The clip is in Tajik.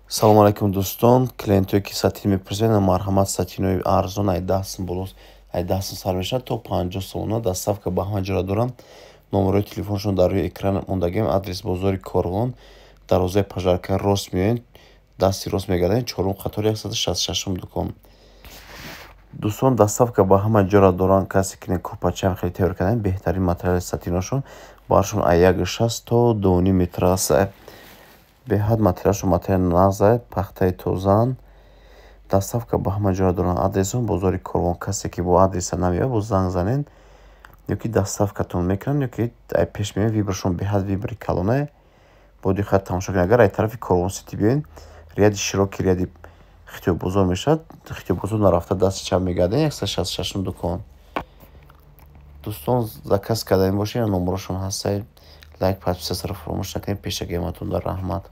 Салому алайкум, дӯстон. Клиентое, ки сатин мепурсед, марҳамат, сатинои арзон ай 10 сум боло, ай 10 сум сар мешавад то 50 сомона. Доставка ба ҳама ҷора дорам. Номерои телефоншон дар рӯи экран мондагиам. Адрес: бозори Корвон, дарвозаи пожарка рост меоед, дасти рост мегардед, чорум қатор, 166-ум дукон. Дӯстон, доставка ба ҳама ҷора доранд. Касе ки курпачаам хеле тайёр кардем, беҳтарин материали сатиношон, баршон ай 1,60 то 2,5 метр аст. Беҳад материалшон материали нағза, пахтаи тозаанд. Доставка ба ҳама ҷора доранд. Адресон: бозори Корвон. Касе ки бо адреса намеояд, боз занг занед, ё ки доставкатон мекунанд, ё ки ай пеш меояд. Выборшон беҳад выбори калонае, бо диққат тамошо кунед. Агар ай тарафи Корвон Сити биёед, ряди широкий, ряди Хитобозор мешавад. Хитобозор нарафта, дасти чап мегардед, 166-ум дукон. Дӯстон, заказ карданӣ бошед, номерошон ҳастае. Лайк, подписаться фаромӯш накунед. Пешагиаматон дар раҳмат.